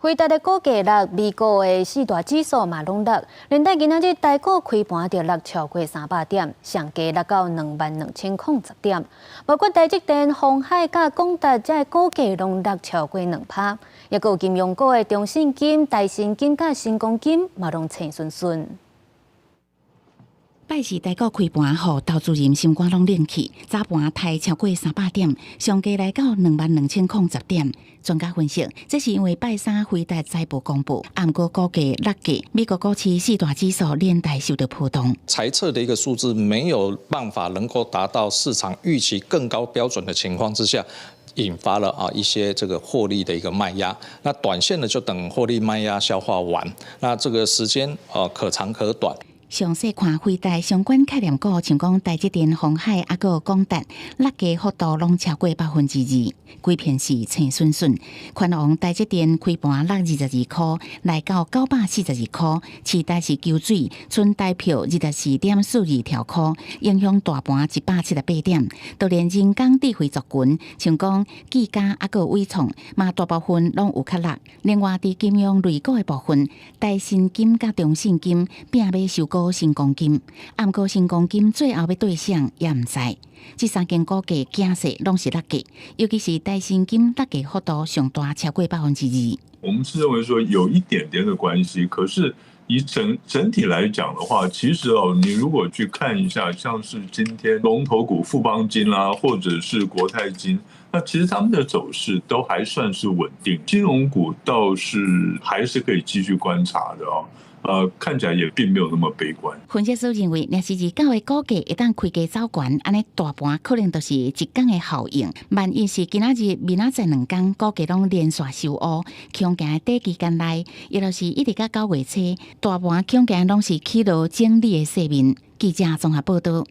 輝達的股價落，美股的四大指數嘛攏落，連帶今仔日台股開盤就落超過300點，上低落到22,010點。包括台積電、鴻海佮廣達這股價攏落超過2趴，抑閣有金融股的中信金、台新金佮新光金嘛攏青順順。拜四台股開盤予投資人心肝攏冷去，早盤刣超過300點，上低來到22,010點。專家分析，這是因為拜三輝達財報公布，毋過股價落價，美國股市四大指數連帶受到波動。財測的一個數字沒有辦法能夠達到市場預期更高標準的情況之下，引發了一些這個獲利的一個賣壓，那短線呢就等獲利賣壓消化完，那這個時間可長可短。詳細看輝達相關概念股，像講台積電、鴻海抑閣廣達，落價幅度攏超過2%，規片是青順順。寬王台積電開盤落22塊，來到942塊，市台是求水，賰台票24.42兆箍，影響大盤178點。就連人工智慧族群，像講技嘉抑閣緯創，嘛大部分攏有較落。另外，佇金融類股的部分，台新金佮中信金拚馬收購新光金，毋過新光金最後欲對啥也毋知。這三間股價驚勢攏是落價，尤其是台新金落價幅度上大，超過2%。我們是認為說有一點點的關係，可是以整整體來講的話，其實哦，你如果去看一下，像是今天龍頭股富邦金啦，或者是國泰金，那其實他們的走勢都還算是穩定，金融股倒是還是可以繼續觀察的哦。看起來也並沒有那麼悲觀。分析師認為，若是29的股價會當開低走懸，按呢大盤可能就是一工的效應。萬一是今仔日、明仔載兩工股價攏連續收烏，恐驚短期間內，抑就是一直到9月初，大盤恐驚攏是起落整理的勢面。記者綜合報道。